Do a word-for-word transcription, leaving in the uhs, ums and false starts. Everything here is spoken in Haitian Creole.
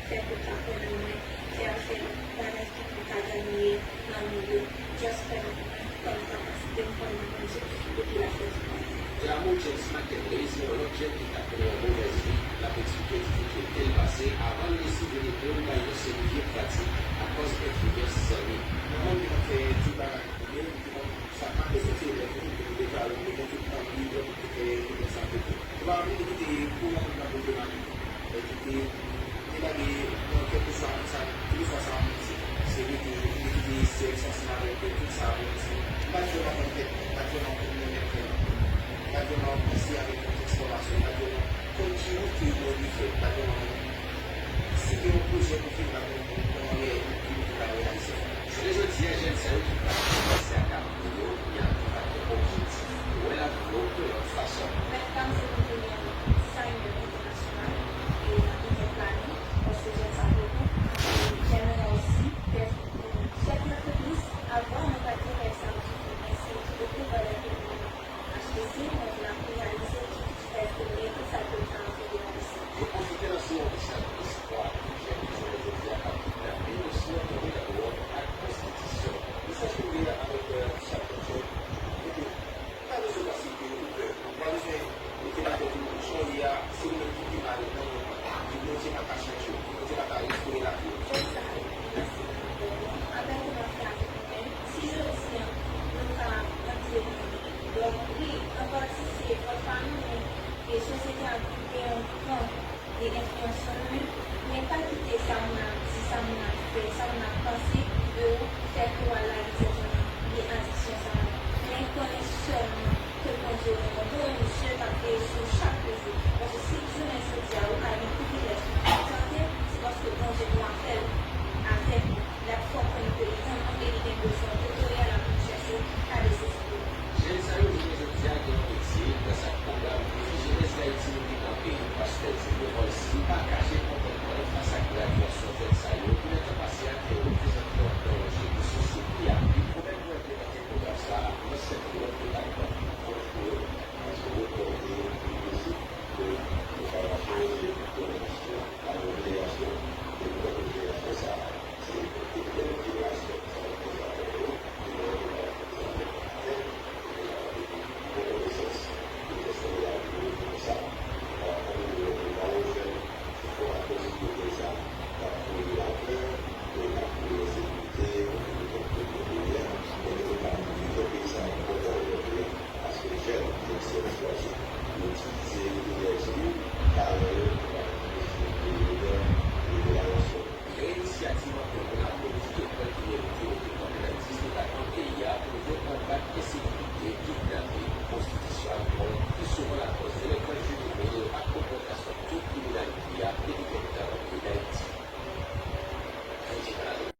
Fè pou l ka konnen mwen, fè afè l, bagay ki pou l ka ganye nan nou yo. Just fè l pou mwen, fè l kapasite m konnen Bondye epi l ap fè tout bagay. Glamour James McKinley se yon lòt jèn ki t ap mennen yon movèz vi. L ap eksplike difikilte l pase avan l deside pou l bay yon seri vye pratik akòz enfliyans zanmi. Yon moun ki t ap fè ti bagay pou li, li te konn sa k mache soti lè fini pou li deklare li gen tout tan li, li gen tout tan li, li gen sa pou li. Li pa anvi te kite kouran moun nan pou l te mache. Li kite, li lage nan kèlkeswa moun sa, kèlkeswa sa moun se. Se li ki, li kite sèks ansanm avèk tout sa moun se. M pa t vrèman konn tèt mwen, m pa t vrèman konn mwen menm vrèman. M pa t vrèman panse avèk yon transfòmasyon, m pa t vrèman konn ki wout ke mwen dwe fè, m pa t vrèman konn si gen yon pwojè pou fè, m pa t vrèman konn kòman reyalize sa. Jounen jodi a, jèn sa yo ki pa aksè ak avenir yo, y ap viv ak yon objektif pou wè lavi yo yon lòt fason. Mèt pa m se pou tounen designer entènasyonal e nan tounen planin, paske jèn sa yo tou, jèn yo osi, chèf antrepriz, avan mwen pa t gen rèv sa yo sou mwen, men se de gwo bagay ke mwen achte, si mwen vle ap reyalize ki rèv ke m gen, tout sa ke m ta anvi reyalize. Yo pwofite lanse yon mesaj espwa pou jèn ki jounen jodi a ap kidnape yo si yo tonbe nan dwòg ak pwostitisyon. Mesaj ke m gen avèk, euh, chak jèn, se ke pa bezwen panse ke ou pè. Ou pa bezwen mete nan tèt ou jan w ye a, se ou menm ki pi mal nan mond lan. Ke Bondye pa ka chanje w, ke Bondye pa ka restore lavi w. Jèn sa yo, mèsi pou apèl ke w ap fè avèk nou menm. Si jodi a, nou ka antre nan dwòg, wi, an pati se fòt pa nou, men e sosyete a gen yon gran e enfliyans sou nou menm, men pa kite sa moun ap di, sa moun ap fè, sa moun ap panse de ou fè ke w al lage tèt ou nan vye adiksyon sa yo. Men konnen sèlman ke Bondye gen yon bon zye k ap veye sou w chak jou. Paske si jounen jodi a ou ka gen privilèj pou w tante, se paske Bondye nou ap fè l avèk ou. L ap fè w konnen ke li renmen w e li gen bezwen w. Kote w ye a, l ap vin chèche w, pa dezespere. Jèn sa yo jounen jodi a gen yon metye gras ak pwogram Defi Jenès Dayiti yo ki kanpe. Pastè Julio Volcy pa kache kontantman l fas ak gradyasyon jèn sa yo